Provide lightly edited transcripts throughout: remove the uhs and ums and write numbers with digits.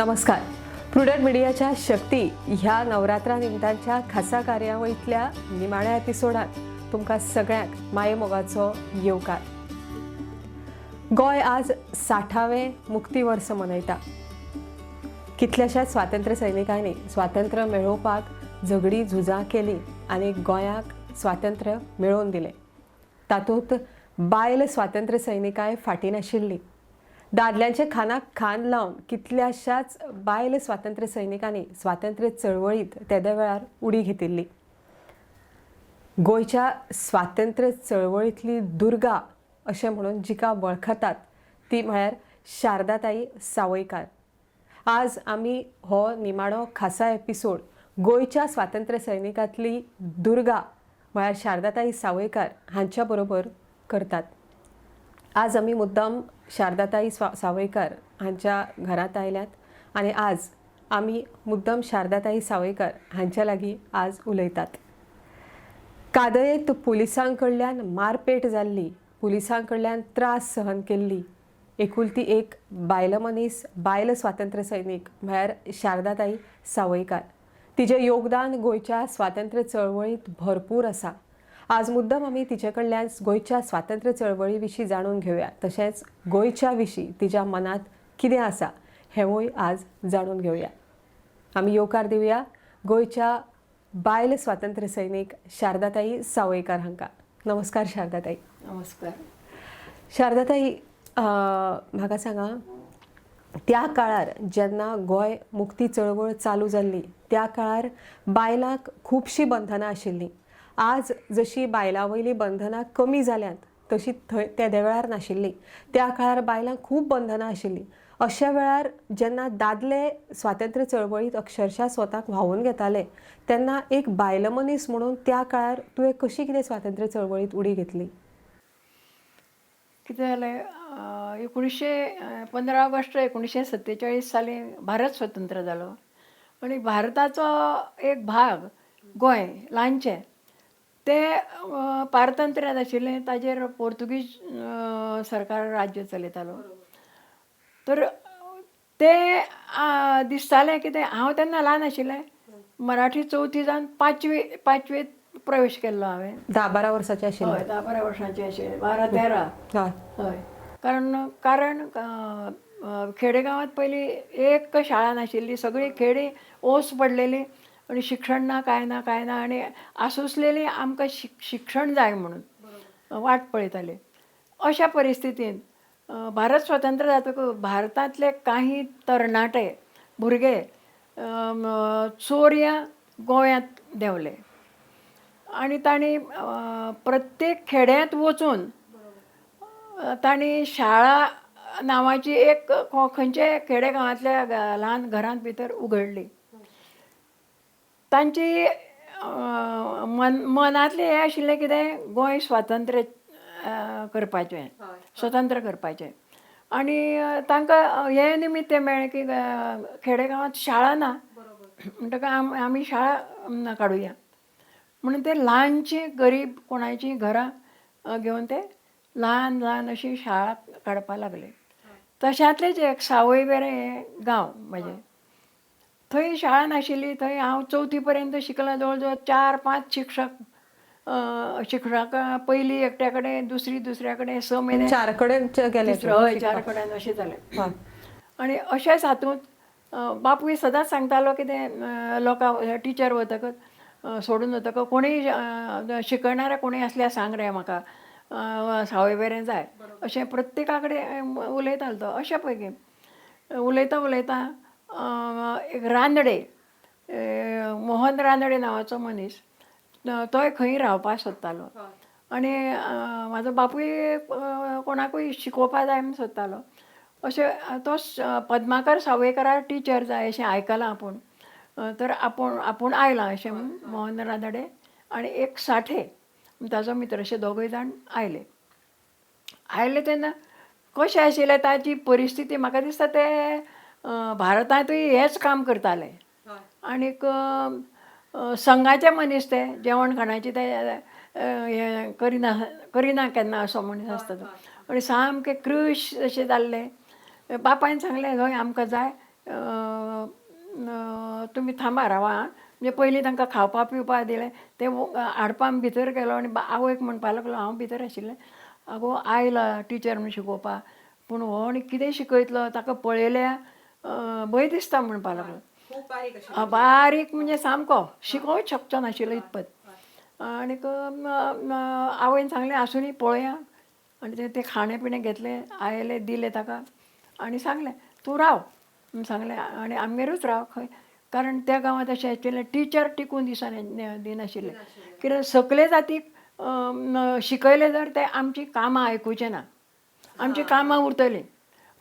नमस्कार. प्रुडंट मिडियाच्या शक्ती ह्या नवरात्रा निमतांच्या खासा कार्यावळींतल्या निमाण्या एपिसोडात तुमकां सगळ्यांक मायेमोगाचो येवकार. गोंय आज 60वें मुक्ती वर्स मनयता. कितल्याशाच स्वातंत्र्य सैनिकांनी स्वातंत्र्य मेळोवपाक झगडी झुजां केली आनी गोंयाक स्वातंत्र्य मेळोवन दिलें. तातूंत बायल स्वातंत्र्य सैनिकांय फाटीं नाशिल्ली. दादल्यांचे खानाक खान लावन कितल्याशाच बायल स्वातंत्र्य सैनिकांनी स्वातंत्र्य चळवळींत तेद्या वेळार उडी घेतिल्ली. गोंयच्या स्वातंत्र्य चळवळींतली दुर्गा अशें म्हणून जिका वळखतात ती म्हळ्यार शारदाताई सावयकार. आज आमी हो निमाणो खासा एपिसोड गोंयच्या स्वातंत्र्य सैनिकांतली दुर्गा म्हळ्यार शारदाताई सावयकार हांच्या बरोबर करतात. आज आमी मुद्दाम शारदाताई सावयकार हांच्या घरांत आयल्यात आनी आज आमी मुद्दाम शारदाताई सावयकार हांच्या लागीं आज उलयतात. कादयेंत पुलिसां कडल्यान मारपेट जाल्ली, पुलिसां कडल्यान त्रास सहन केल्ली एकुलती एक बायल मनीस, बायल स्वातंत्र्य सैनीक म्हळ्यार शारदाताई सावयकार. तिचें योगदान गोंयच्या स्वातंत्र्य चळवळींत भरपूर आसा. आज मुद्दम आमी तिचे कडल्यान गोंयच्या स्वातंत्र्य चळवळी विशीं जाणून घेवया, तशेंच गोंयच्या विशीं तिच्या मनांत कितें आसा हेंवूय आज जाणून घेवया. आमी येवकार दिवया गोंयच्या बायल स्वातंत्र्य सैनीक शारदाताई सावयकार हांकां. नमस्कार शारदाताई. नमस्कार. शारदाताई, म्हाका सांगा, त्या काळार जेन्ना गोंय मुक्ती चळवळ चालू जाल्ली त्या काळार बायलांक खुबशीं बंधनां आशिल्लीं. आज जशीं बायलां वयलीं बंधनां कमी जाल्यांत तशी थंय तेद्या वेळार नाशिल्लीं. त्या काळार बायलांक खूब बंधनां आशिल्लीं. अशा वेळार जेन्ना दादले स्वातंत्र्य चळवळींत अक्षरशा स्वताक व्हांवून घेताले तेन्ना एक बायल मनीस म्हणून त्या काळार तुवें कशी कितें स्वातंत्र्य चळवळींत उडी घेतली? कितें जालें, 15 ऑगस्ट 1947 साली भारत स्वतंत्र जालो आनी भारताचो एक भाग गोंय ल्हानशें तें पारतंत्र्यांत आशिल्लें. ताजेर पोर्तुगीज सरकार राज्य चलयतालो. तर तें दिसतालें कितें, हांव तेन्ना ल्हान आशिल्लें. मराठी चवथी जावन पांचवेंत प्रवेश केल्लो हांवें. 10-12 वर्साचें आशिल्लें? हय, 10-12 वर्सांचें आशिल्लें, 12-13. हय. हय, कारण कारण खेडेगांवांत पयलीं एक शाळा नाशिल्ली. सगळीं खेडी ओस पडलेली आनी शिक्षण ना, कांय ना, कांय ना. आनी आसुसलेली आमकां शिक्षण जाय म्हणून वाट पळयताली. अशा परिस्थितींत भारत स्वतंत्र जातकूच भारतांतले काही तरणाटे भुरगे चोरयां गोंयांत देंवले आनी तांणी प्रत्येक खेड्यांत वचून तांणी शाळा नांवाची एक खंयच्याय खेडेगांवांतल्या ल्हान घरांत भितर उगडली. तांची मनांतलें हें आशिल्लें कितें, गोंय स्वातंत्र्य करपाचें, स्वतंत्र करपाचें. आनी तांकां हें निमित्त मेळ्ळें की खेडेगांवांत शाळा ना म्हणटकच आमी शाळा काडुया म्हणून ते ल्हानशी गरीब कोणाचीं घरां घेवन ते ल्हान ल्हान अशी शाळा काडपाक लागले. तशांतलेच एक सावयवेरें हें गांव म्हजें, थंय शाळा नाशिल्ली. थंय हांव चवथी पर्यंत शिकलां. जवळ जवळ 4-5 शिक्षक, शिक्षकां पयलीं एकट्या कडेन, दुसरी दुसऱ्या कडेन, 6 म्हयने 4 कडेन गेले? हय, 4 कडेन अशें जालें. आनी अशेंच हातूंत बापूय सदांच सांगतालो कितें, लोकां टिचर वतकच सोडून वतकच, कोणूय शिकयणारे कोणूय आसल्यार सांग रे म्हाका, सावयवेरें जाय, अशें प्रत्येका कडेन उलयतालो तो. अशें पैकी उलयता उलयता एक रानडे, मोहन रानडे नांवाचो मनीस, तोय खंय रावपाक सोदतालो आनी म्हाजो बापूय कोणाकूय शिकोवपा जाय म्हूण सोदतालो. अशें तो पद्माकर सावयकारा टिचर जाय अशें आयकलां आपूण, तर आपूण आपूण आयलां अशें म्हूण मोहन रानडे आनी एक साठे ताजो मित्र अशे दोगूय जाण आयले. आयले तेन्ना कशें आशिल्लें ताजी परिस्थिती, म्हाका दिसता ते भारतांतूय हेंच काम करताले. आनीक संघाचे मनीस ते, जेवण खाणाची ते हें करिना करिना केन्ना असो मनीस आसता तो. आनी सामके कृश अशें जाल्ले. बापायन सांगलें, हय आमकां जाय. तुमी थांबा रावा आं. म्हणजे पयलीं तांकां खावपा पिवपा दिलें तें हाडपा भितर गेलो आनी आवयक म्हणपा लागलो, हांव भितर आशिल्लें, आगो आयला टिचर म्हूण शिकोवपा, पूण हो आनी कितें शिकयतलो ताका पळयल्या भंय दिसता म्हणपा लागलो. बारीक म्हणजे सामको शिकोवंक शकचो नाशिल्लो इतपत. आनीक आवयन सांगलें आसूनी पळोवया. आनी तें खाणें पिणें घेतलें, आयलें दिलें ताका आनी सांगलें तूं राव म्हूण सांगलें आनी आमगेरूच राव खंय, कारण त्या गांवांत अशें आशिल्लें टिचर टिकून दिसना दिनाशिल्लें, कित्याक सकले जातीक शिकयलें जर ते आमचीं कामां आयकुचें ना, आमचीं कामां उरतलीं,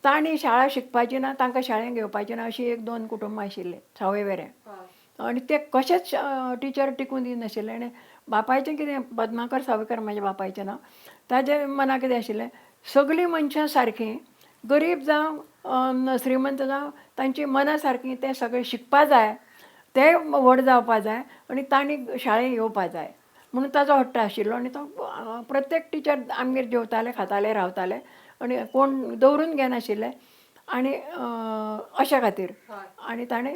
तांणी शाळा शिकपाची ना, तांकां शाळेंत घेवपाची ना, अशीं एक दोन कुटुंबां आशिल्लीं सावय वेऱ्यां. आनी ते कशेंच टिचर टिकून दिनाशिल्ले. आनी बापायचें कितें, पद्माकर सावयकर म्हाज्या बापायचें नांव, ताजे मना कितें आशिल्लें, सगळीं मनशां सारकीं, गरीब जावं श्रीमंत जावं, तांची मनां सारकीं, ते सगळे शिकपा जाय, ते व्हड जावपा जाय आनी तांणी शाळेंत येवपा जाय म्हणून ताजो हट्ट आशिल्लो. आनी तो प्रत्येक टिचर आमगेर जेवताले, खाताले, रावताले आनी कोण दवरून घेनाशिल्ले. आनी अशा खातीर आनी ताणें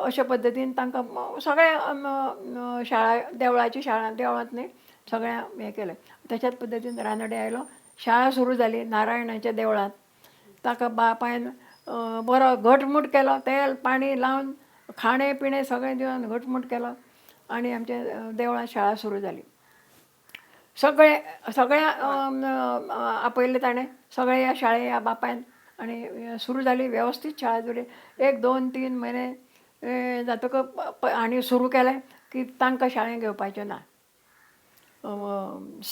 अशा पद्दतीन तांकां सगळ्या शाळा, देवळाची शाळा, देवळांत न्ही सगळ्या हें केलें. तशाच पद्दतीन रानडे आयलो, शाळा सुरू जाली नारायणाच्या देवळांत. ताका बापायन बरो घटमूट केलो, तेल पाणी लावन खाणें पिणें सगळें दिवन घटमूट केलो आनी आमच्या देवळांत शाळा सुरू जाली. सगळे सगळ्या आपयलें ताणें सगळे ह्या शाळे ह्या बापायन आनी सुरू जाली वेवस्थीत शाळा जाली. 1 2 3 म्हयने जातकच आनी सुरू केलें की तांकां शाळेंत घेवपाचें ना,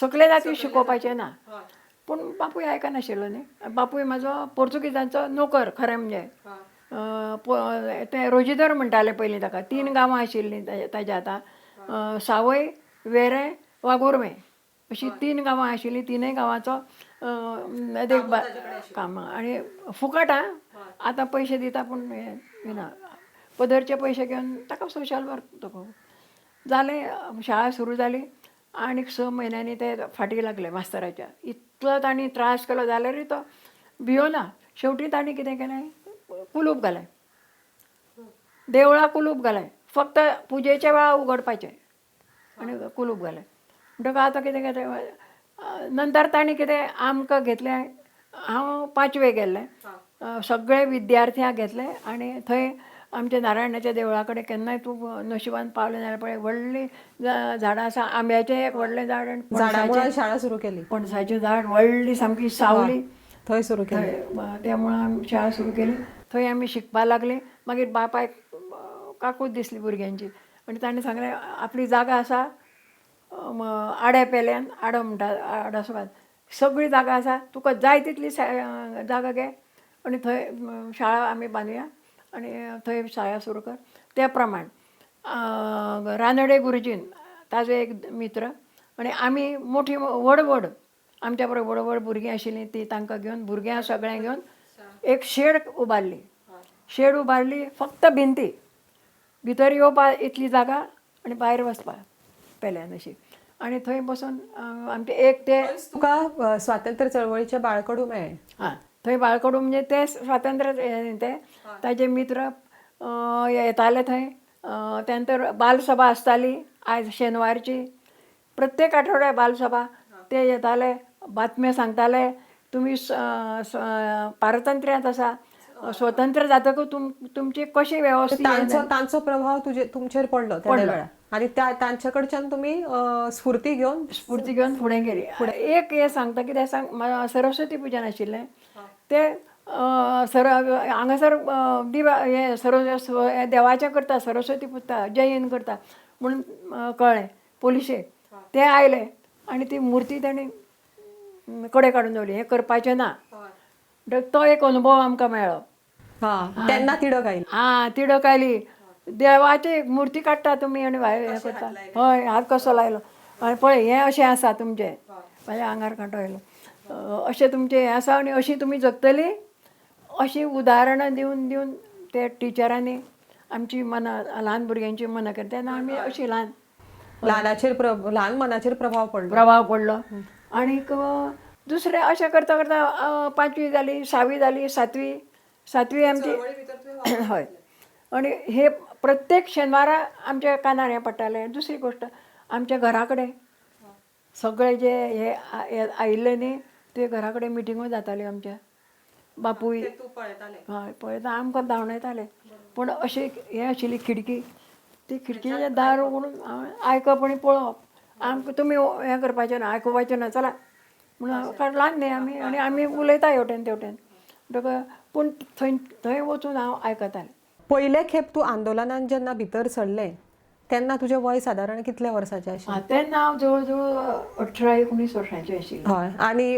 सकले जाती शिकोवपाचें ना. पूण बापूय आयकनाशिल्लो न्ही. बापूय म्हाजो पोर्तुगीजांचो नोकर खरें म्हणजे, ते रोजिदर म्हणटाले पयलीं ताका. 3 गांवां आशिल्लीं ताज्या आतां, सावय, वेरें, वागुर्में अशीं 3 गांवां आशिल्लीं. 3 गांवांचो देखभाल कामां आनी फुकट. आं, आतां पयशे दिता पूण हें ना, पदरचे पयशे घेवन ताका सोशल वर्क तो जालें. शाळा सुरू जाली आनीक 6 म्हयन्यांनी ते फाटी लागले मास्तराच्या. इतलो तांणी त्रास केलो जाल्यारूय तो भियोना. शेवटी तांणी कितें केलें, कुलूप घालें देवळा, कुलूप घालें, फक्त पुजेच्या वेळा उगडपाचें आनी कुलूप घालें. म्हणटकच आतां कितें केलें, नंतर तांणी कितें आमकां घेतलें, हांव 5वेक गेल्लें, सगळे विद्यार्थ्यांक घेतले आनी थंय आमच्या नारायणाच्या देवळा कडेन केन्नाय तूं नशिबान पावलें जाल्यार पळय व्हडलीं झाडां आसा, आंब्याचें एक व्हडलें झाड आनी शाळा सुरू केली, पणसाचें झाड व्हडली सामकी सावली थंय सुरू केली. त्यामुळे आमी शाळा सुरू केली, थंय आमी शिकपाक लागली. मागीर बापायक काकूत दिसली भुरग्यांची आनी ताणें सांगलें आपली जागा आसा आड्या पेल्यान, आडो म्हणटा आडो सुवात, सगळी जागा आसा, तुका जाय तितली जागा घे आनी थंय शाळा आमी बांदुया आनी थंय शाळा सुरू कर. त्या प्रमाण रानडे गुरुजीन ताजो एक मित्र आनी आमी मोठी व्हड व्हड आमच्या बरोबर व्हड व्हड भुरगीं आशिल्लीं ती तांकां घेवन, भुरग्यां सगळ्यांक घेवन एक शेड उबारली. शेड उबारली फक्त भिंती, भितर येवपा इतली जागा आनी भायर वचपा पेल्यान अशी. आनी थंय बसून आमचे एक ते तुका स्वातंत्र्य चळवळीचे बाळकडू मेळ्ळे. हां, थंय बाळकडू म्हणजे ते स्वातंत्र्य ते ताजे मित्र येताले थंय. त्यानंतर बालसभा आसताली आयज शेनवारची, प्रत्येक आठवड्याक बालसभा, ते येताले, बातम्यो सांगताले, तुमी पारतंत्र्यांत आसा, स्वतंत्र जातकच तुमची कशी वेवस्था. तांचो प्रभाव तुमचेर पडलो त्या वेळार आनी तांच्या कडच्यान तुमी स्फूर्ती घेवन फुडें गेली. एक हें सांगता कितें सांग, सरस्वती पुजन आशिल्लें ते हांगासर दिवा हें सरस्वती देवाचें करता, सरस्वती पुजता, जैन करता म्हणून कळ्ळें पोलिशेक. ते आयले आनी ती मुर्ती तांणी कडेन काडून दवरली, हें करपाचें ना. तो एक अनुभव आमकां मेळ्ळो. तेन्ना तिडक आयली. हां, तिडक आयली, देवाची मुर्ती काडटा तुमी आनी भायर हें करता, हय हात कसो लायलो आनी पळय हें अशें आसा तुमचें, म्हाज्या आंगार कांटो आयलो, अशें तुमचें हें आसा आनी अशी तुमी जगतली. अशीं उदाहरणां दिवन दिवन ते टिचरांनी आमची मनां, ल्हान भुरग्यांची मनां केली. तेन्ना आमी अशी ल्हान ल्हान मनाचेर प्रभाव पडलो. आनीक दुसरें अशें करता करता 5वी जाली, 6वी जाली, 7वी, सातवी आमची, हय. आनी हे प्रत्येक शेनवारा आमच्या कानार हें पडटालें. दुसरी गोश्ट, आमच्या घरा कडेन सगळे जे हे आयिल्ले न्ही, ते घरा कडेन मिटिंगो जाताल्यो आमच्या. बापूय, हय, पळयता, आमकां धांवडायताले. पूण अशी हें आशिल्ली खिडकी, ती खिडकीचें दार उगडून आयकप आनी पळोवप. आमकां तुमी हें करपाचें ना, आयकुपाचें ना, चला म्हणून. कारण ल्हान न्ही आमी, आनी आमी उलयता हेवटेन तेवटेन म्हणटकच. पूण थंय थंय वचून हांव आयकतालें. पयले खेप तूं आंदोलनान जेन्ना भितर सरलें तेन्ना तुजें वय सादारण कितल्या वर्साचें आशिल्लें? तेन्ना हांव जवळ जवळ 18-19 वर्सांचें आशिल्लें. हय. आनी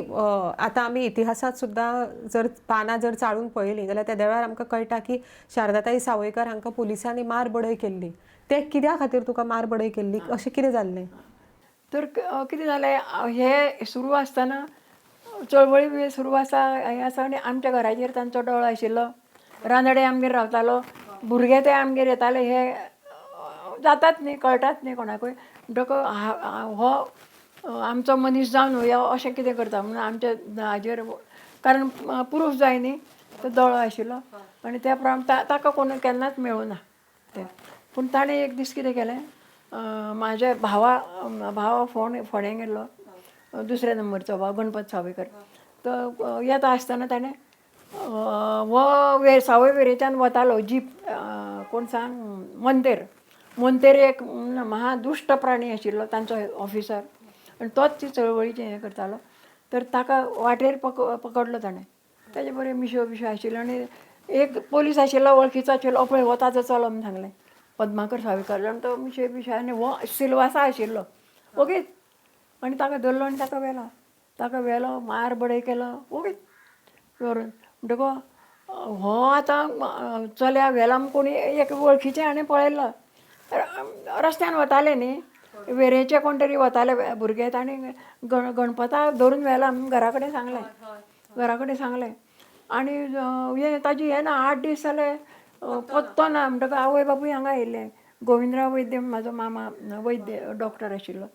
आतां आमी इतिहासांत सुद्दां जर पानां जर चाळून पळयलीं जाल्यार त्या वेळार आमकां कळटा की शारदाताई सावयकार हांकां पुलिसांनी मार बडय केल्ली. ते कित्या खातीर तुका मार बडय केल्ली, अशें कितें जाल्लें? तर कितें जालें, हें सुरू आसतना चळवळी बी सुरू आसा, हें आसा, आनी आमच्या घराचेर तांचो दोळो आशिल्लो. रानडे आमगेर रावतालो, भुरगे ते आमगेर येताले. हे जातात न्ही, कळटात न्ही कोणाकूय. म्हणटकच हो आमचो मनीस जावन ह्यो अशें कितें करता म्हणून आमच्या हाजेर, कारण प्रूफ जाय न्ही, तो दोळो आशिल्लो. आनी त्या प्रमाण ताका कोण केन्नाच मेळूना तें. पूण ताणें एक दीस कितें केलें, म्हाज्या भावा भावा फोंड फोंड्यां गेल्लो, दुसऱ्या नंबरचो भाव गणपत सावयकर. तो येता आसतना ताणें हो वे सावय वेरेंच्यान वतालो जीप, कोण सांग, मोंतेर. मोंतेर एक महादुश्ट प्राणी आशिल्लो तांचो ऑफिसर, आनी तोच ती चळवळीचें हें करतालो. तर ताका वाटेर पकडलो ताणें. ताजे बरें मिशो बिशो आशिल्ल्यो, आनी एक पोलीस आशिल्लो वळखीचो आशिल्लो, पळय हो ताजो चलो म्हूण सांगलें, पद्माकर सावयकार. आनी तो मिशो बिशो, आनी हो सिल्वासा आशिल्लो ओगीच. आनी ताका धरलो आनी ताका व्हेलो, ताका व्हेलो, मार बडय केलो ओगीच व्हरून. म्हणटकच हो आतां चल्या व्हेला म्हूण कोणी एक वळखीचें हाणें पळयल्लो, रस्त्यान वताले न्ही वेरेंचे कोण तरी वताले भुरगे, ताणें गणपताक धरून व्हेला म्हूण घरा कडेन सांगलें, घरा कडेन सांगलें. आनी हें ताजी हें ना, 8 दीस जाले पत्तो ना. म्हणटकच आवय बापूय हांगा आयिल्ले. गोविंदराव वैद्य म्हाजो मामा, वैद्य डॉक्टर आशिल्लो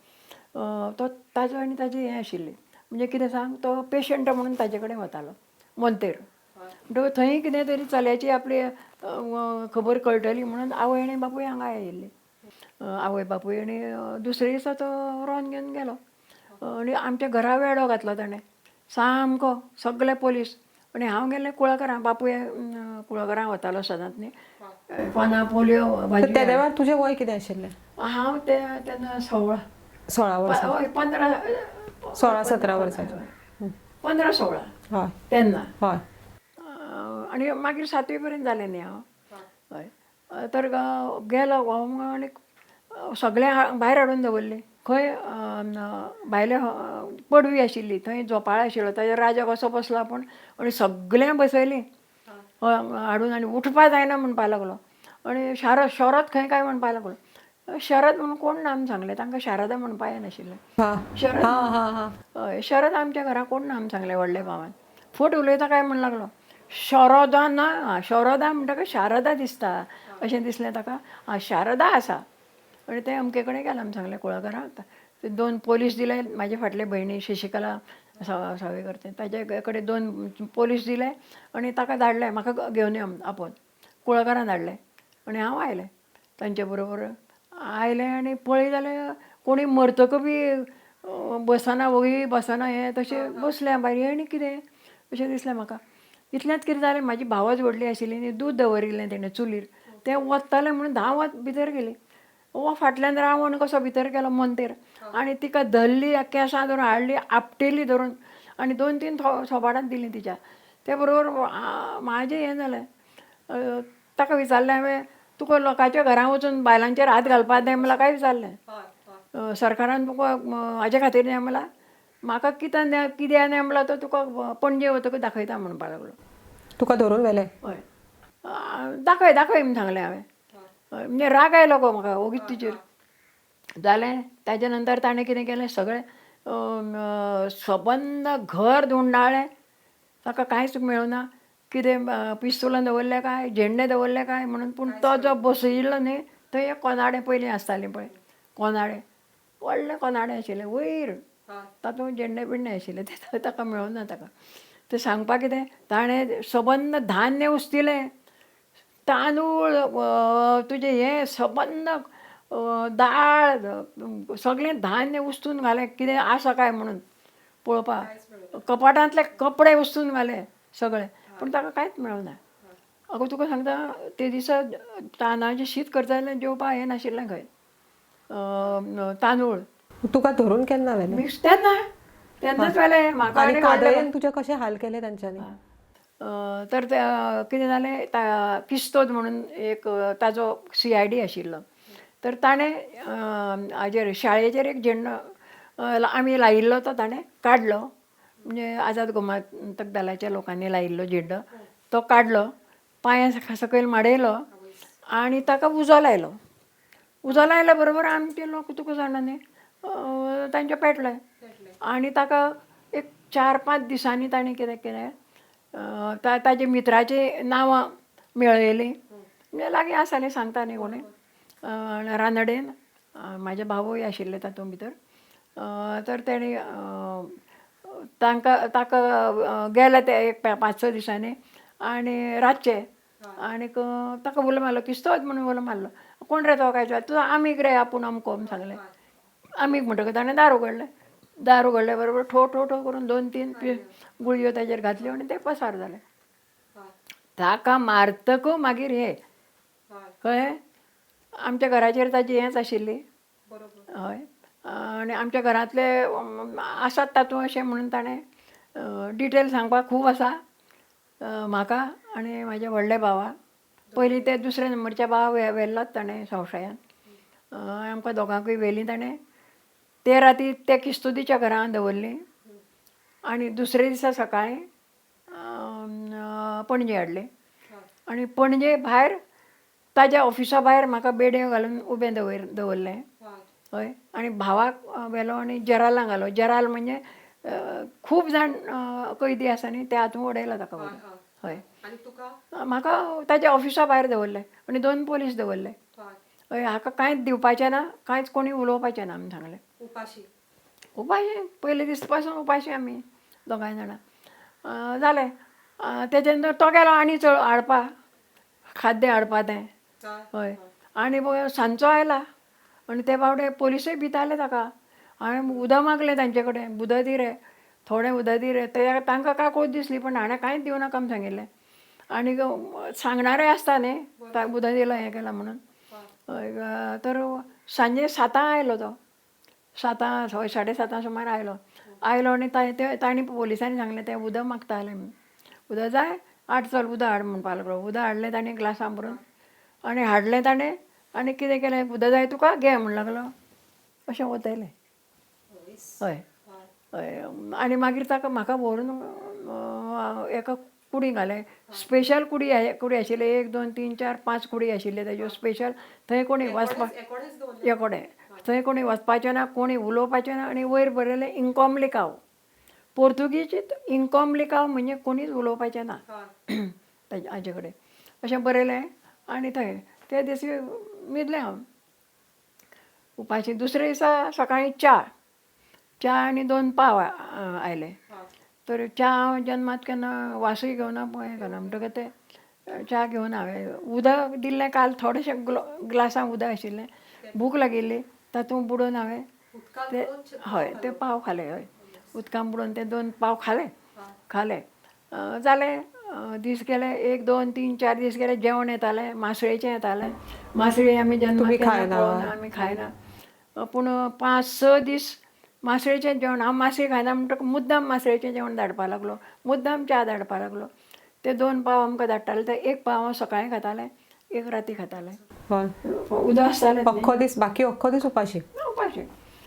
तो, ताजो आनी ताजी हें आशिल्ली. म्हणजे कितें सांग, तो पेशंट म्हणून ताजे कडेन वतालो मोंतेर. म्हणटकच थंय कितें तरी चल्याची आपली खबर कळटली म्हणून आवय आनी बापूय हांगा आयिल्ली. आवय बापूय आनी दुसरे दिसा तो रोन घेवन गेलो आनी आमच्या घरा वेडो घातलो ताणें सामको, सगळे पोलीस. आनी हांव गेल्लें कुळागरां, बापूय कुळागरां वतालो सदांच न्ही, पानां पोलयो भाजी. त्या वेळार तुजें वय कितें आशिल्लें? हांव ते तेन्ना 16. 16 वर्सां? हय, 15. 16-17 वर्सांचें. 15-16. हय. तेन्ना. हय. आनी मागीर सातवी पर्यंत जालें न्ही हांव. हय, तर गेलो हो आनी सगळें भायर हाडून दवरलें. खंय भायले पडवी आशिल्ली, थंय झोपाळ आशिल्लो, ताजेर राजा कसो बसलो आपूण, आनी सगळ्यांक बसयलीं हाडून. आनी उठपा जायना म्हणपा लागलो, आनी शारद शरद खंय काय म्हणपा लागलो. शरद म्हणून कोण ना म्हूण सांगलें तांकां, शारदा म्हणपा येनाशिल्लें. शरद. हय, शरद आमच्या घरा कोण ना म्हूण सांगलें व्हडल्या भावान. फट उलयता काय म्हण लागलो. शरदा ना, शरदा म्हणटकच शारदा दिसता अशें दिसलें ताका. आं, शारदा आसा. आनी तें अमके कडेन गेलां म्हूण सांगलें कुळागरांत. ते 2 पोलीस दिले म्हाजे फाटले भयणी शशिकला सावयकर, तें ताजे कडेन 2 पोलीस दिले आनी ताका धाडले म्हाका घेवन यो आपोवन. कुळागरां धाडले आनी हांव आयलें तांचे बरोबर. आयलें आनी पळय जाल्यार कोणी मरतकच बी बसना, वगी बसना, हें तशें बसलें भायर. हें आनी कितें अशें दिसलें म्हाका. इतल्यांत कितें जालें, म्हाजी भावज व्हडली आशिल्ली न्ही, दूद दवरिल्लें तेणें चुलीर, तें वत्तालें म्हणून धांवत भितर गेली. हो फाटल्यान रावण कसो भितर गेलो मोंतेर, आनी तिका धरली, केंसां धरून हाडली, आपटेली धरून, आनी 2-3 थोबाडांत दिलीं तिच्या. ते बरोबर म्हाजें हें जालें. ताका विचारलें हांवें, तुका लोकांच्या घरां वचून बायलांचेर हात घालपा नेमला काय विचारलें, सरकारान तुका हाजे खातीर नेमला? म्हाका कित्याक कित्याक नेमला तो तुका पणजे वतकच दाखयता म्हणपा लागलो. तुका धरून व्हेलें? हय, दाखय दाखय म्हूण सांगलें हांवें. म्हणजे राग आयलो गो म्हाका ओगीच तिचेर. जालें, ताजे नंतर ताणें कितें केलें, सगळें सबंद घर धुंडाळ्ळें. ताका कांयच मेळना, कितें पिस्तुलां दवरलें काय झेंडे दवरले काय म्हणून. पूण तो जो बसयिल्लो न्ही थंय एक कोनाडे पयलीं आसतालीं पळय, कोनाडे, व्हडले कोनाडे आशिल्ले वयर, तातूंत झेंडे बिंडे आशिल्ले, ते ताका मेळना ताका. तें सांगपाक कितें ताणें सबंद धान्य उस्तिलें, तांदूळ तुजें हें सबंद दाळ सगळें धान्य उस्तून घालें कितें आसा काय म्हणून पळोवपाक, कपाटांतले कपडे उस्तून घाले सगळे, पूण ताका कांयच मेळना. अगो तुका सांगता ते दिसा तांदळाचें शीत करता जाल्यार जेवपाक हें नाशिल्लें खंय तांदूळ. तुका धरून केन्ना व्हेलें? मिक्स तेन्ना तेन्नाच व्हेलें म्हाका. आनी कादयेन तुजे कशे हाल केले तांच्यांनी? तर कितें जालें, किस्तोद म्हणून एक ताजो CID आशिल्लो, तर ताणें हाजेर शाळेचेर एक झेंडो आमी लायिल्लो तो ताणें काडलो, म्हणजे आझाद गोमंतक दलाच्या लोकांनी लायिल्लो झेंडो तो काडलो, पांया सकयल माडयलो आनी ताका उजो लायलो. उजो लायल्या बरोबर आमचे लोक तुका जाणा न्ही तांचे पेटले आनी ताका एक 4-5 दिसांनी ताणें कितें केलें, ताजे मित्राची नांवां मेळयलीं, म्हणजे लागीं आसा न्ही सांगता न्ही कोणूय, रानडेन म्हाजे भावूय आशिल्ले तातूंत भितर, तर तेणी तांकां ताका गेले ते एक 5-6 दिसांनी आनी रातचे आनीक ताका उलो मारलो, किस्तोद म्हणून उलो मारलो, कोण रे तो काय तुजो आमीग रे आपूण अमको म्हूण सांगलें. आमीग म्हणटकच ताणें दार उगडलें, दार उगडले बरोबर ठो ठो ठो करून 2-3 गुळयो ताजेर घातल्यो आनी ते पसार जाले. ताका मारतकू मागीर हे कळ्ळें, आमच्या घराचेर ताजी हेंच आशिल्ली, हय, आनी आमच्या घरांतले आसात तातूंत अशें म्हणून ताणें डिटेल सांगपाक खूब आसा म्हाका आनी म्हाज्या व्हडल्या भावा. पयलीं ते दुसऱ्या नंबरच्या भावा व्हेल्लोच ताणें संवसायान, आमकां दोगांकूय व्हेलीं ताणें. ते राती ते किस्तोदीच्या घरान दवरलीं आनी दुसरे दिसा सकाळीं पणजे हाडलें आनी पणजे भायर ताज्या ऑफिसा भायर म्हाका बेडयो घालून उबें दवरलें, हय, आनी भावाक व्हेलो आनी जेरालां घालो. जेराल म्हणजे खूब जाण कैदी आसा न्ही ते हातूंत उडयला ताका व्हरून, हय. म्हाका ताज्या ऑफिसा भायर दवरलें आनी 2 पोलीस दवरले, हय. हाका कांयच दिवपाचें ना, कांयच कोणी उलोवपाचें ना म्हूण सांगलें. उपाशी उपाशी पयले दीस पासून उपाशी आमी दोगांय जाणां जालें. तेजे नंतर तो गेलो आनी चड हाडपा खाद्य हाडपा तें, हय. आनी सांजचो आयला आनी ते बावडे पोलिसूय भिताले ताका. हांवें उदक मागलें तांचे कडेन, उदक दी रे, थोडें उदक दी रे. ते तांकां काकूट दिसली, पण हाणें कांयच दिवनाका म्हूण सांगिल्लें. आनी सांगणारे आसता न्ही, उदक दिलां हें केलां म्हणून. तर सांजे 7 आयलो तो, 7 7:30 सुमार आयलो. आयलो आनी तांणी पोलिसांनी सांगलें तें उदक मागतालें म्हूण, उदक जाय हाड चल उदक हाड म्हणपाक लागलो. उदक हाडलें ताणें ग्लासां भरून आनी हाडलें ताणें आनी कितें केलें, उदक जाय तुका घे म्हण लागलो, अशें वतयलें, हय हय. आनी मागीर ताका म्हाका व्हरून एका कुडी घालें, स्पेशल कुडी कुडी आशिल्ली, 1 2 3 4 5 कुडी आशिल्ल्यो ताज्यो स्पेशल. थंय कोणी वचपाक एकोडे, थंय कोणी वचपाचें ना, कोणी उलोवपाचें ना. आनी वयर बरयलें इनकॉमलिकाव, पोर्तुगीजींत इनकॉमलिकाव म्हणजे कोणीच उलोवपाचें ना ताजे हाजे कडेन अशें बरयलें. आनी थंय ते दीस न्हिदलें हांव उपाशी. दुसरे दिसा सकाळीं च्या च्या आनी 2 पाव आयले. तर च्या हांव जन्मात केन्ना वासूय घेवना हें घेवना, म्हणटकच ते च्या घेवन हांवें उदक दिल्लें काल थोडेशें ग्लासां उदक आशिल्लें, भूक लागिल्ली तातूंत बुडोवन हांवें ते, हय, ते पाव खाले, हय, उदकान बुडोवन ते 2 पाव खाले खाले. जालें, दीस गेले, 1 2 3 4 दीस गेले. जेवण येतालें, मासळेचें येतालें, मासळी आमी जन्मात केन्ना पळोवना, आमी खायना. पूण 5-6 दीस मासळेचें जेवण, हांव मासळी खायना म्हणटकच मुद्दाम मासळेचें जेवण धाडपाक लागलो, मुद्दाम च्या धाडपाक लागलो. ते 2 पाव आमकां धाडटाले, ते 1 पाव हांव सकाळीं खातालें, 1 राती खातालें. उदक आसतालें अख्खो दीस, बाकी अख्खो दीस उपाशी उपाशी.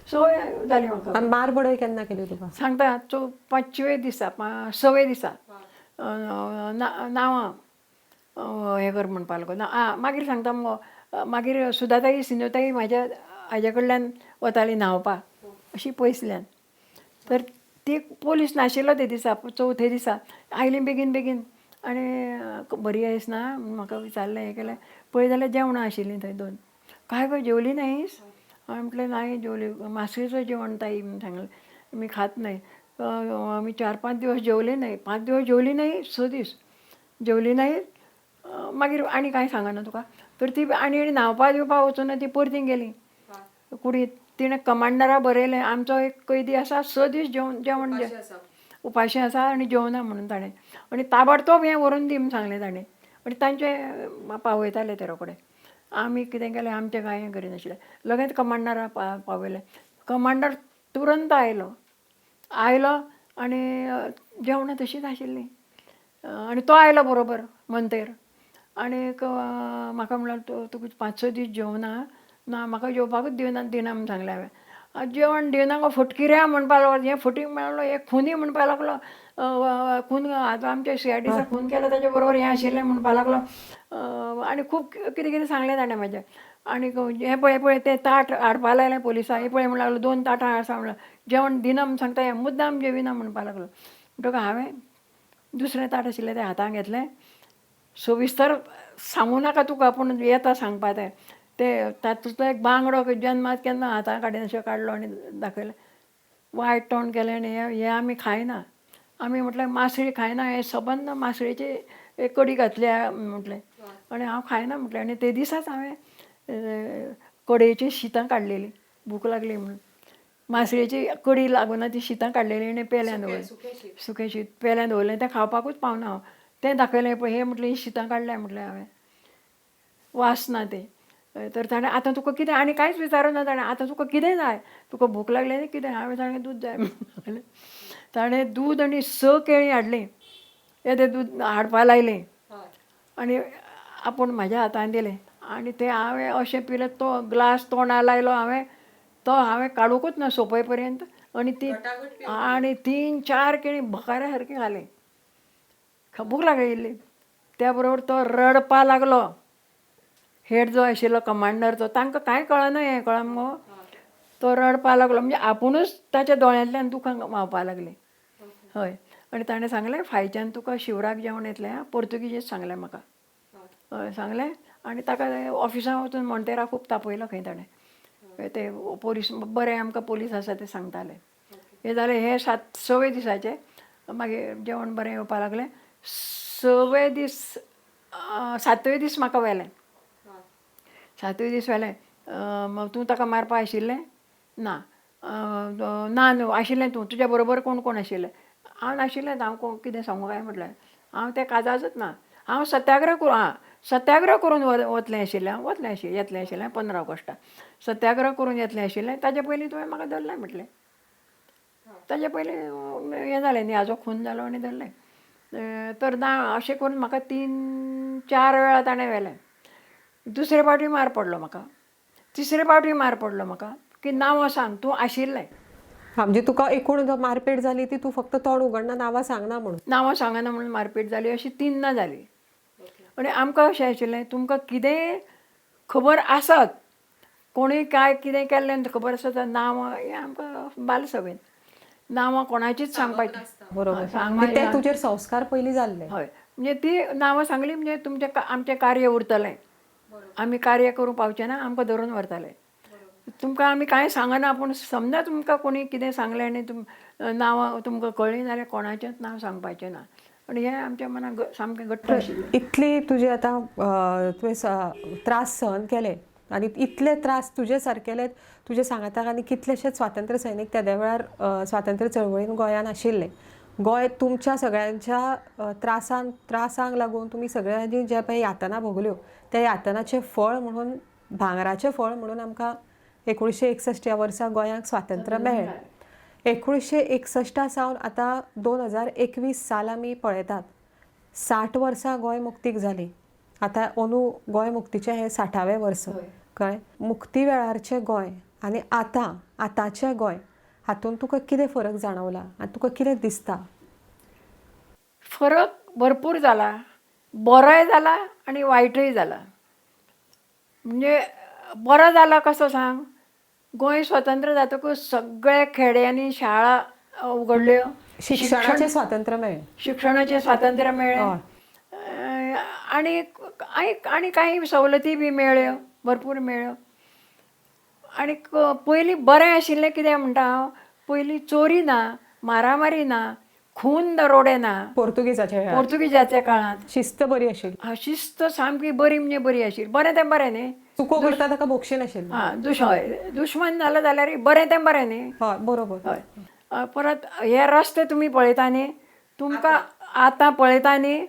संवय जाली म्हाका. मार बडय केन्ना केली तुका? सांगता, 5व्या दिसा 6व्या दिसा नांवां हें कर म्हणपाक लागलो. मागीर सांगता मुगो, मागीर सुदाताई सिंधुताई म्हाज्या हाज्या कडल्यान वताली न्हांवपाक अशी पयसल्यान. तर ती पोलीस नाशिल्लो ते दिसा, 4थ्या दिसा आयली बेगीन बेगीन आनी बरी आयस ना म्हाका विचारलें हें केलें. पळय जाल्यार जेवणां आशिल्लीं थंय 2. काय गो जेवली नाहीस? हांवें म्हटलें नाही जेवली, मासळेचो जेवण ताई म्हूण सांगलें, मी खात नाही. आमी 4-5 दिवस जेवले नाही, 5 दिवस जेवली नाही, 6 दीस जेवली नाही. मागीर आनी कांय सांगना तुका. तर ती आनी न्हांवपा दिवपा वचून ती परती गेली कुडींत. तिणें कमांडरा बरयलें, आमचो एक कैदी आसा 6 दीस जेवन जेवण उपाशी आसा आनी जेवना म्हणून ताणें, आनी ताबडतोब हें व्हरून दी म्हूण सांगलें ताणें. आनी तांचे पावयताले ते रोखडे. आमी कितें केलें, आमचें कांय हें करिनाशिल्लें, लगेच कमांडरा पावयलें. कमांडर तुरंत आयलो, आयलो आनी जेवणां तशींच आशिल्लीं. आनी तो आयलो बरोबर मंतेर आनीक म्हाका म्हणलो, तुका 5-6 दीस जेवना ना, म्हाका जेवपाकूच दिना दिना म्हूण सांगलें हांवें. जेवण दिना गो फटकिऱ्या म्हणपा लागलो, हें फटींग म्हणलो, हे खुनी म्हणपा लागलो, खून आतां आमच्या CIDचो खून केलो ताच्या बरोबर हें आशिल्लें म्हणपा लागलो. आनी खूब कितें कितें सांगलें ताणें म्हाजें. आनी हें पळय पळय तें ताट हाडपा लायलें पोलिसांक, हें पळय म्हणून लागलो, 2 ताटां आसा म्हणल्यार जेवण दिना म्हूण सांगता, हें मुद्दाम जेविना म्हणपा लागलो. म्हणटकच हांवें दुसरें ताट आशिल्लें तें हातांत घेतलें. सविस्तर सांगू नाका तुका, पूण येता सांगपा तें. ते तातूंतलो एक बांगडो जन्मात केन्ना हातां काडिनाशें काडलो आनी दाखयलें. वायट तोंड केलें आनी हें आमी खायना, आमी म्हटलें मासळी खायना, हें सबंद मासळेची कडी घातल्या म्हटलें आनी हांव खायना म्हटलें. आनी ते दिसाच हांवें कडयेची शितां काडलेलीं, भूक लागली म्हणून. मासळेची कडी लागूना ती शितां काडलेलीं आनी पेल्यान दवरलें, सुकें शीत पेल्यान दवरलें, तें खावपाकूच पावना हांव. तें दाखयलें पळय, हें म्हटलें ही शितां काडल्या म्हटलें हांवें, वास ना तें. तर ताणें आतां तुका कितें, आनी कांयच विचारूं ना ताणें, आतां तुका कितें जाय, तुका भूक लागली न्ही कितें? हांवें सांगलें दूद जाय म्हणलें. ताणें दूद आनी 6 केळीं हाडलीं, येदें दूद हाडपा लायलें आनी आपूण म्हाज्या हातान दिलें. आनी तें हांवें अशें पिलें, तो ग्लास तोंडा लायलो हांवें, तो हांवें काडुंकूच ना सोंपय पर्यंत. आनी ती आनी 3-4 केळीं भकाऱ्या सारकीं घालीं, भूक लागली. त्या बरोबर तो रडपा लागलो. हेड जो आशिल्लो कमांडर तो, तांकां कांय कळना हें, कळना मुगो. तो रडपा लागलो, म्हणजे आपुणूच ताच्या दोळ्यांतल्यान दुकां व्हांवपा लागलीं. हय. आनी ताणें सांगलें, फायच्यान तुका शिवराक जेवण येतलें आं, पोर्तुगीजीत सांगलें म्हाका. हय सांगलें. आनी ताका ऑफिसांत वचून मोंतेराक खूब तापयलो खंय ताणें. ते पोलीस बरे आमकां पोलीस आसा ते सांगताले. हें जालें हें 6व्या दिसाचें. मागीर जेवण बरें येवपा लागलें. 6वे दीस 7वे दीस म्हाका व्हेलें. 7वे दीस व्हेलें. तूं ताका मारपा आशिल्लें ना? ना न्हू आशिल्लें तूं, तुज्या बरोबर कोण कोण आशिल्लें? हांव नाशिल्लें, हांव कितें सांगू काय म्हटलें, हांव तें काजाजूच ना, हांव सत्याग्रह करूं, आं सत्याग्रह करून वतलें आशिल्लें, हांव वतलें आशिल्लें, येतलें आशिल्लें 15 ऑगस्टाक सत्याग्रह करून येतलें आशिल्लें, ताजे पयलीं तुवें म्हाका धरलें म्हटलें. ताजे पयलीं हें जालें न्ही, हाजो खून जालो आनी धरलें. तर ना अशें करून म्हाका 3-4 वेळा ताणें व्हेलें. दुसरे फावटी मार पडलो म्हाका, तिसरे फावटी मार पडलो म्हाका की नांवां सांग, तूं आशिल्लें. म्हणजे तुका एकूण मारपेट जाली ती तूं फक्त तोंड उगडना, नांवां सांगना म्हणून. नांवां सांगना म्हणून मारपेट जाली, अशी 3 जाली. आनी आमकां अशें आशिल्लें, तुमकां कितेंय खबर आसत, कोणूय काय कितें केल्लें खबर आसत, नांवां हें आमकां बालसभेन नांवां कोणाचीच सांगपाची. बरोबर, ते तुजेर संस्कार पयलीं जाल्ले. हय, म्हणजे ती नांवां सांगली म्हणजे तुमचें आमचें कार्य उरतलें, आमी कार्य करूंक पावचे ना, आमकां धरून व्हरतले. तुमकां आमी कांय सांगना, पूण समजा तुमकां कोणी कितें सांगलें आनी तुम नांवां तुमकां कळ्ळीं जाल्यार कोणाचेंच नांव सांगपाचें ना. आनी हें आमच्या मनाक सामकें घट्ट आशिल्लें. इतली तुजे आतां तुवें त्रास सहन केले आनी इतले त्रास तुजे सारकेले तुजे सांगाताक आनी कितलेशेच स्वातंत्र्य सैनीक तेद्या वेळार स्वातंत्र्य चळवळीन गोंयान आशिल्ले. गोंय तुमच्या सगळ्यांच्या त्रासांक लागून तुमी सगळ्यांनी ज्या पळय यातना भोगल्यो त्या यातनाचें फळ म्हणून, भांगराचें फळ म्हणून आमकां 1961 ह्या वर्सा गोंयांक स्वातंत्र्य मेळ्ळें. 1961 सावन आतां 2021 साल आमी पळयतात, 60 वर्सां गोंय मुक्तीक जालीं. आतां अंदू गोंय मुक्तीचें हें 60वें वर्स. कळ्ळें? मुक्ती वेळारचें गोंय आनी आतां आतांचें गोंय हातूंत तुका कितें फरक जाणवला आनी तुका कितें दिसता? फरक भरपूर जाला, बरोय जाला आनी वायटूय जाला. म्हणजे बरो जाला कसो सांग, गोंय स्वतंत्र जातकूच सगळ्या खेड्यांनी शाळा उगडल्यो, शिक्षणाचें स्वातंत्र्य मेळ्ळें, शिक्षणाचें स्वातंत्र्य मेळ्ळें आनी आनी कांय सवलती बी मेळ्ळ्यो, भरपूर मेळ्ळ्यो. आनी पयलीं बरें आशिल्लें कितें म्हणटा हांव, पयलीं चोरी ना, मारामारी ना, खून दरोडे ना. पोर्तुगीजाच्या वेळार पोर्तुगीजाच्या काळांत शिस्त बरी आशिल्ली. हा, शिस्त सामकी बरी म्हणजे बरी आशिल्ली. बरें तें बरें न्ही. चुको करता ताका भोगशी नाशिल्ली. हां, हय, दुश्मन जालो जाल्यार बरें तें बरें न्ही. हय, बरोबर. हय. परत हे रस्ते तुमी पळयता न्ही, तुमकां आतां पळयता न्ही,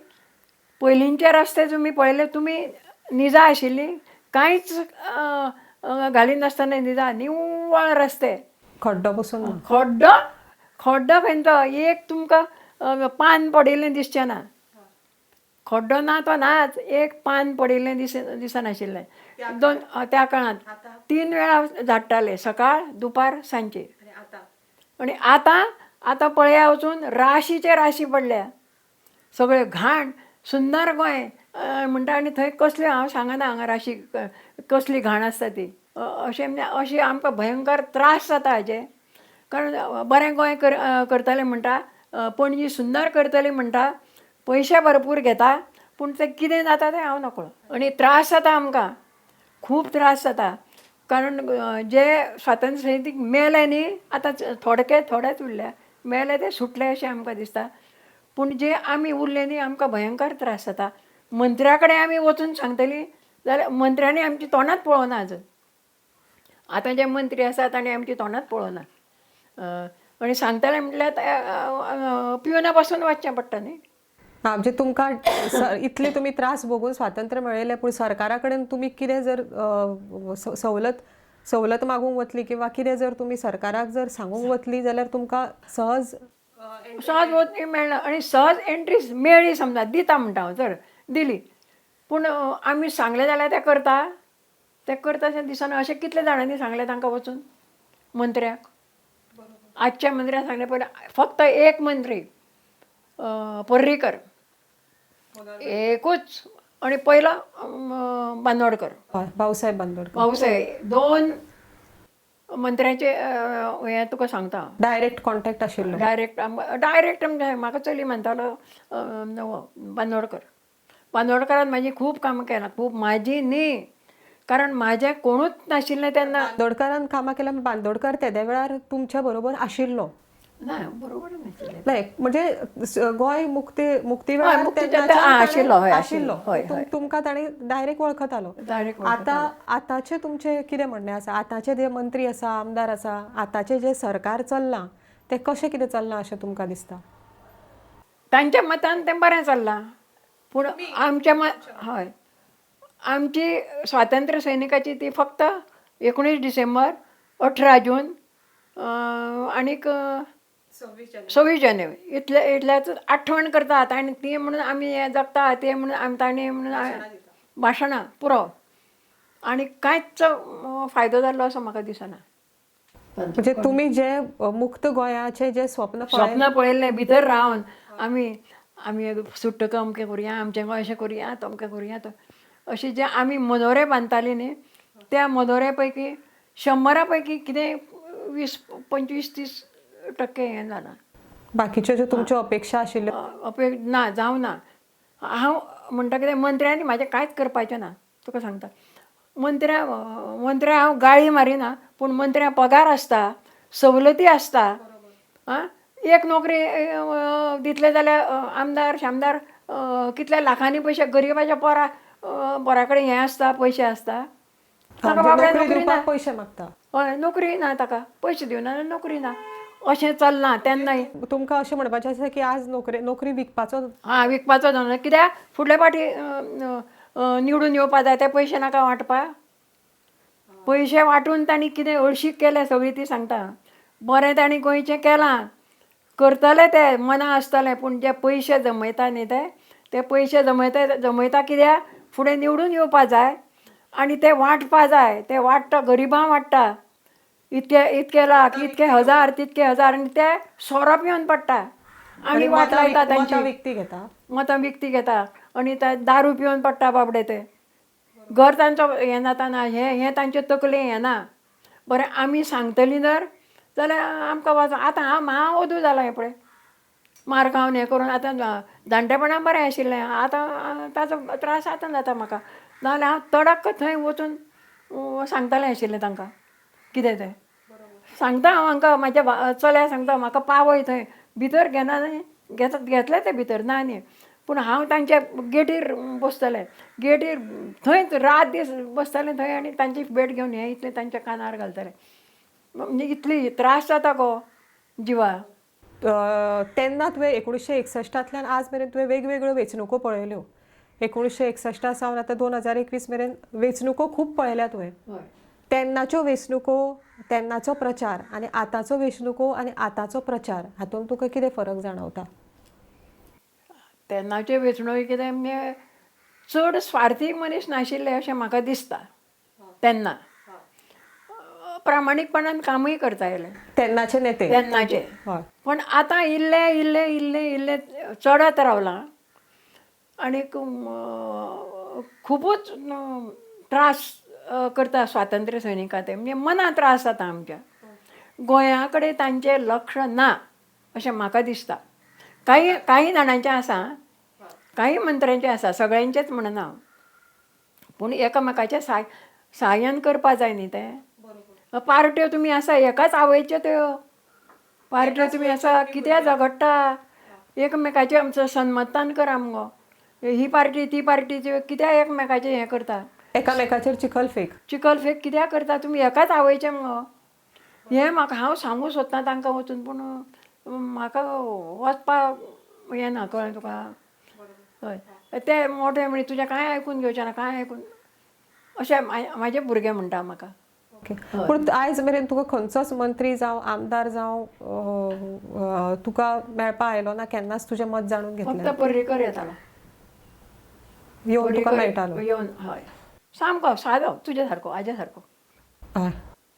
पयलींचे रस्ते तुमी पळयले, तुमी निजा आशिल्ली, कांयच घालिनासतना निजा निव्वळ रस्ते. खड्डो बसून ना. खड्डो खड्डो खंयचो एक तुमकां पान पडिल्लें दिसचें ना. खड्डो ना तो नाच, एक पान पडिल्लें दिसनाशिल्लें. दोन त्या काळांत 3 वेळा झाडटाले, सकाळ, दुपार, सांजचे. आनी आतां आतां पळया वचून राशीचे राशी पडल्या, सगळे घाण. सुंदर गोंय म्हणटा आनी थंय कसल्यो हांव सांगना हांगा राशी कसली घाण आसता ती. अशें म्हणजे अशें आमकां भयंकर त्रास जाता हाजे. कारण बरें गोंय करतले म्हणटा, पणजी सुंदर करतली म्हणटा, पयशे भरपूर घेता, पूण तें कितें जाता तें हांव नकळो. आनी त्रास जाता आमकां, खूब त्रास जाता. कारण जे स्वातंत्र्य सैनीक मेले न्ही, आतां थोडके थोडेच उरल्या, मेले ते सुटले अशें आमकां दिसता. पूण जे आमी उरले न्ही, आमकां भयंकर त्रास जाता. मंत्र्या कडेन आमी वचून सांगतली जाल्यार मंत्र्यांनी आमची तोंडात पळोवना आजून. आतां जे मंत्री आसा तांणी आमची तोंडात पळोवना. आनी सांगतले म्हटल्यार पिवना पासून वचचें पडटा न्ही. हा, म्हणजे तुमकां इतले तुमी त्रास भोगून स्वातंत्र्य मेळयलें, पूण सरकारा कडेन तुमी कितें जर सवलत सवलत मागूंक वतली किंवा कितें जर तुमी सरकाराक जर सांगूंक वतली जाल्यार तुमकां सहज सहज वच मेळना. आनी सहज एंट्री मेळ्ळी समजा, दिता म्हणटा हांव, तर दिली, पूण आमी सांगलें जाल्यार ते करता, ते करता अशें दिसना. अशें कितले जाणांनी सांगलें तांकां वचून मंत्र्याक, आजच्या मंत्र्याक सांगलें, पण फक्त एक मंत्री पर्रीकर एकूच, आनी पयलो बांदोडकर, भाऊसाहेब बांदोडकर, भाऊसाहेब, 2 मंत्र्याचे हें तुका सांगता. डायरेक्ट कॉन्टॅक्ट आशिल्लो. डायरेक्ट डायरेक्ट म्हाका चली म्हणटालो बांदोडकर. बांदोडकरान म्हाजी खूब कामां केलां, खूब म्हाजी न्ही, कारण म्हाजें कोणूच नाशिल्लें तेन्ना. बांदोडकरान कामां केल्या. बांदोडकर तेद्या वेळार तुमच्या बरोबर आशिल्लो ना, बरोबर नाशिल्लें. नाही, म्हणजे गोंय मुक्ती मुक्ती वेळार आशिल्लो, आशिल्लो, तुमकां ताणें डायरेक्ट वळखतालो. आतां आतांचे तुमचें कितें म्हणणें आसा, आतांचे जे मंत्री आसा, आमदार आसा, आतांचें जें सरकार चल्लां तें कशें कितें चल्लां अशें तुमकां दिसता? तांच्या मतान तें बरें चल्लां, पूण आमच्या हय, आमची स्वातंत्र्य सैनिकाची ती फक्त 19 डिसेंबर, 18 जून आनीक 26 जानेवारी इतले इतल्याच आठवण करतात. आनी ती म्हणून आमी हें जगता, ते म्हणून आमी तांणी म्हणून भाशणां पुरो, आनी कांयच फायदो जाल्लो असो म्हाका दिसना. म्हणजे तुमी जे मुक्त गोंयाचें जे स्वप्न स्वप्न पळयल्लें भितर रावन आमी आमी सुट्टका अमकें करुया, आमचें गोंय अशें करुया, तमकें करुया, अशें जे आमी मनोरे बांदताली न्ही, त्या मनोऱ्या पैकी 100 पैकी कितें 20, 25, 30% हें जालां. बाकीच्यो ज्यो तुमच्यो अपेक्षा आशिल्ल्यो ना, जावं ना. हांव म्हणटा कितें, मंत्र्यांनी म्हाजें कांयच करपाचें ना, तुका सांगता. मंत्र्या हांव गाळी मारिना, पूण मंत्र्या पगार आसता, सवलती आसता. आं, एक नोकरी दितले जाल्यार आमदार शामदार कितल्या लाखांनी पयशे गरिबाच्या पोरा कडेन हें आसता, पयशे आसता. ताका बाबड्या नोकरी ना, पयशे मागता. हय, नोकरी ना, ताका पयशे दिवना, नोकरी ना, अशें चल्लां तेन्नाय. तुमकां अशें म्हणपाचें आसा की आज नोकरी नोकरी विकपाचो? हां, विकपाचो धंदो. कित्याक फुडले फावटी निवडून येवपा जाय, ते पयशे नाका वांटपा. पयशे वांटून तांणी कितें हळशीक केल्या सगळी ती सांगता. बरें तांणी गोंयचें केलां, करतले ते मना आसतलें, पूण जे पयशे जमयता न्ही ते पयशे जमयता जमयता कित्याक फुडें निवडून येवपा जाय आनी ते वांटपा जाय. ते वांट्टा, गरिबां वांट्टा, इतके इतके लाख, इतके हजार, तितके हजार, आनी ते सोरो पिवन पडटा आनी वाट लायता तांची, विकती घेता, मतां विकती घेता आनी ते दारू पिवन पडटा बाबडे. ते घर तांचो हें जाता ना, हें हें तांचे तकले हें ना. बरें आमी सांगतली जर जाल्यार आमकां वच. आतां हांव हांव ओदू जाला हें पळय, मार खावन हें करून आतां जाणटेपणान बरें आशिल्लें, आतां ताचो त्रास आतां जाता म्हाका. नाजाल्यार हांव तडक थंय वचून सांगतलें आशिल्लें तांकां कितें तें. सांगता हांव हांकां म्हाज्या चल्या सांगता म्हाका पावय थंय, भितर घेना न्ही, घेतले ते भितर ना न्ही, पूण हांव तांच्या गेटीर बसतलें, गेटीर थंयच रात दीस बसतलें थंय आनी तांची भेट घेवन हें इतलें तांच्या कानार घालतलें. म्हणजे इतली त्रास जाता गो जिवा. तेन्ना तुवें 1961 आज मेरेन तुवें वेगवेगळ्यो वेंचणुको पळयल्यो. 1961 सावन आतां 2021 मेरेन वेंचणुको खूब पळयल्या तुवें. तेन्नाच्यो वेंचणुको, तेन्नाचो प्रचार आनी आतांचो वेंचणुको आनी आतांचो प्रचार हातूंत तुका कितें फरक जाणवता? तेन्नाच्यो वेंचणुको कितें म्हणजे चड स्वार्थी मनीस नाशिल्ले अशें म्हाका दिसता. तेन्ना प्रामाणीकपणान कामूय करता येयलें तेन्नाचे नेते तेन्नाचे. पण आतां इल्लें इल्लें इल्लें इल्लें चडत रावलां आनीक खुबूच त्रास करता स्वातंत्र्य सैनिकां ते, म्हणजे मना त्रास जाता आमच्या. गोंया कडेन तांचें लक्ष ना अशें म्हाका दिसता. कांय कांय जाणांचें आसा, कांय मंत्र्यांचें आसा, सगळ्यांचेंच म्हणना हांव, पूण एकामेकाच्या साहाय्यान करपा जाय न्ही तें. पार्ट्यो तुमी आसा एकाच आवयच्यो त्यो पार्ट्यो तुमी आसा, कित्याक झगडटा एकमेकाचे, आमचो सन्मतान करा मुगो, ही पार्टी ती पार्टी कित्याक एकमेकाचें हें करता, एकामेकाचेर चिखल फेक, चिखल फेक कित्याक करता तुमी, एकाच आवयचें मुगो. हें म्हाका हांव सांगूं सोदता तांकां वचून, पूण म्हाका वचपाक हें ना, कळ्ळें तुका? हय, ते मोठे म्हणजे तुजें कांय आयकून घेवचें ना, कांय आयकून अशें म्हाजे भुरगे म्हणटा म्हाका. ओके, पूण आयज मेरेन तुका खंयचोच मंत्री जावं आमदार जावं तुका मेळपा आयलो ना केन्नाच तुजें मत जाणून घेतलें? फक्त पर्रीकर येतालो येवन तुका मेळटालो येवन. हय, सामको सादो तुज्या सारको आज्या सारको,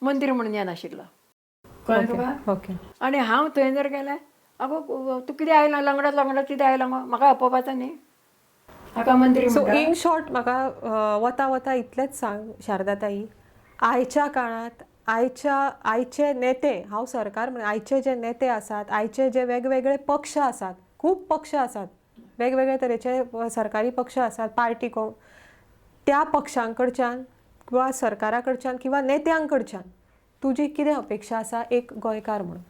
मंत्री म्हणून येनाशिल्लो, कळ्ळें तुका? ओके. आनी हांव थंय जर गेलें, आगो तूं कितें आयला लंगडत लंगडत कितें आयला गो, म्हाका आपोवपाचो न्ही, हाका मंत्री. सो इन शॉर्ट म्हाका वता वता इतलेंच सांग शारदाताई, आयच्या काळांत आयचे नेते, हांव सरकार म्हण, आयचे जे नेते आसात, आयचे जे वेगवेगळे पक्ष आसात, खूब पक्ष आसात, वेगवेगळे तरेचे सरकारी पक्ष आसात, पार्टी कोण, त्या पक्षांकडच्यान किंवा सरकारा कडच्यान किंवा नेत्यांकडच्यान तुजी कितें अपेक्षा आसा एक गोंयकार म्हणून?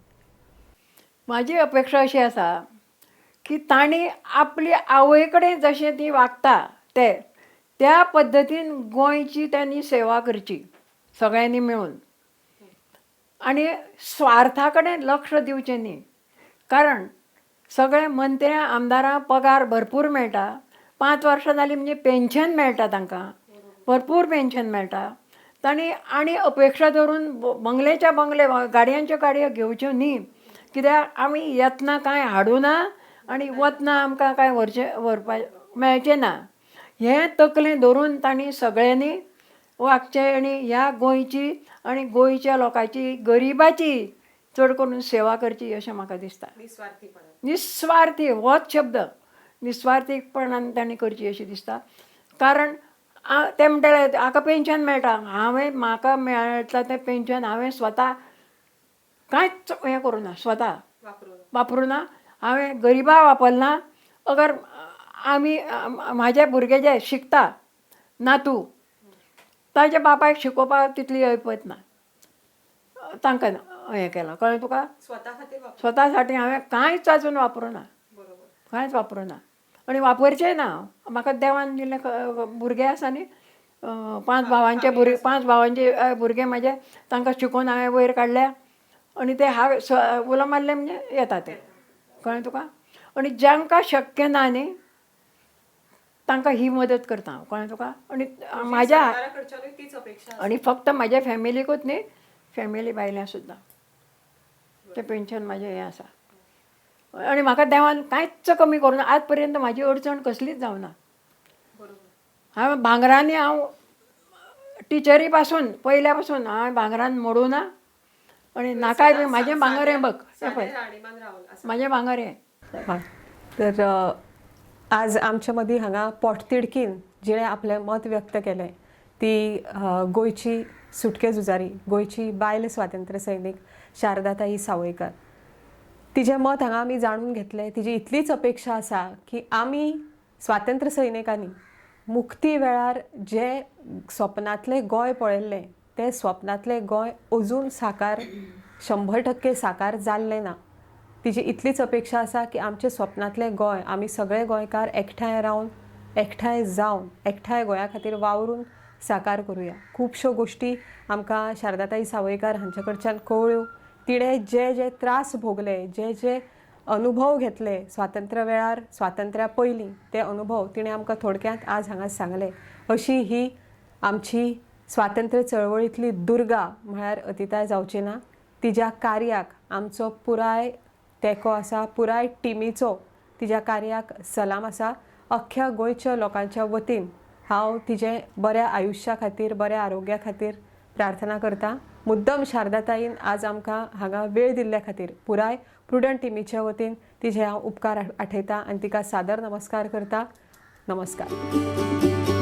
म्हाजी अपेक्षा अशी आसा की तांणी आपली आवय कडेन जशें ती वागता ते त्या पद्दतीन गोंयची तांणी सेवा करची सगळ्यांनी मेळून, आनी स्वार्था कडेन लक्ष दिवचें न्ही. कारण सगळे मंत्र्यां आमदारांक पगार भरपूर मेळटा, 5 वर्सां जालीं म्हणजे पेन्शन मेळटा तांकां, भरपूर पेन्शन मेळटा. तांणी आनी अपेक्षा धरून बंगल्याच्या बंगले गाडयांच्यो गाडयो घेवच्यो न्ही, कित्याक आमी येतना कांय हाडूना आनी वतना आमकां कांय व्हरपाक मेळचें ना. हें तकलें धरून तांणी सगळ्यांनी वागचें आनी ह्या गोंयची आनी गोंयच्या लोकांची गरिबाची चड करून सेवा करची अशें म्हाका दिसता. निस्वार्थी होच शब्द, निस्वार्थीपणान तांणी करची अशें दिसता. कारण ते म्हणटाले हाका पेन्शन मेळटा, हांवें म्हाका मेळटा तें पेन्शन हांवें स्वता कांयच हें करूं ना, स्वता वापरूं ना, हांवें गरिबा वापरना. अगर आमी म्हाजे भुरगे जे शिकता नातू, ताच्या बापायक शिकोवपाक तितली ऐपत ना, तांकां हें केलां, कळ्ळें तुका? स्वता साठी हांवें कांयच आजून वापरूं ना, कांयच वापरूं ना आनी वापरचें ना. म्हाका देवान दिल्लें भुरगे आसा न्ही, 5 भावांचे भुरगे, 5 भावांचे भुरगे म्हाजे, तांकां शिकोवन हांवें वयर काडल्या आनी ते हांव उलो मारले म्हणजे येता ते, कळ्ळें तुका? आनी जांकां शक्य ना न्ही तांकां ही मदत करता हांव, कळ्ळें तुका? आनी म्हाज्या आनी फक्त म्हाज्या फॅमिलीकूच न्ही, फॅमिली भायल्या सुद्दां तें पेन्शन म्हाजें हें आसा. आनी म्हाका देवान कांयच कमी करूं ना, आज पर्यंत म्हाजी अडचण कसलीच जावना. हांवें भांगरांनी, हांव टिचरी पासून पयल्या पासून हांवें भांगरान मोडूं ना आनी नाकाय बी म्हाजें भांगर हें बघ, हें पळय म्हाजें भांगर हें. तर आज आमच्या मदीं हांगा पोटतिडकीन जिणें आपलें मत व्यक्त केलें ती गोंयची सुटके झुजारी, गोंयची बायल स्वातंत्र्य सैनीक शारदाताई सावयकर. तिजें मत हांगा आमी जाणून घेतलें. तिजी इतलीच अपेक्षा आसा की आमी स्वातंत्र्य सैनिकांनी मुक्ती वेळार जे स्वप्नांतलें गोंय पळयल्लें तें स्वप्नांतलें गोंय अजून साकार 100% साकार जाल्लें ना. तिजी इतलीच अपेक्षा आसा की आमचे स्वप्नांतलें गोंय आमी सगळे गोंयकार एकठांय रावन, एकठांय जावन, एकठांय गोंया खातीर वावरून साकार करुया. खुबश्यो गोश्टी आमकां शारदाताई सावयकार हांचे कडच्यान कळ्ळ्यो. तिणें जे जे त्रास भोगले, जे जे अनुभव घेतले स्वातंत्र्य वेळार, स्वातंत्र्या पयलीं, ते अनुभव तिणें आमकां थोडक्यांत आज हांगा सांगले. अशी ही आमची स्वातंत्र्य चळवळींतली दुर्गा म्हळ्यार अतिताय जावची ना. तिज्या कार्याक आमचो पुराय तेंको आसा, पुराय टिमीचो तिज्या कार्याक सलाम आसा. अख्ख्या गोंयच्या लोकांच्या वतीन हांव तिजें बऱ्या आयुश्या खातीर, बऱ्या आरोग्या खातीर प्रार्थना करता. मुद्दम शारदाताईन आज आमकां हांगा वेळ दिल्ल्या खातीर पुराय प्रुडंट टिमीच्या वतीन तिजे हांव उपकार आठयता आनी तिका सादर नमस्कार करता. नमस्कार.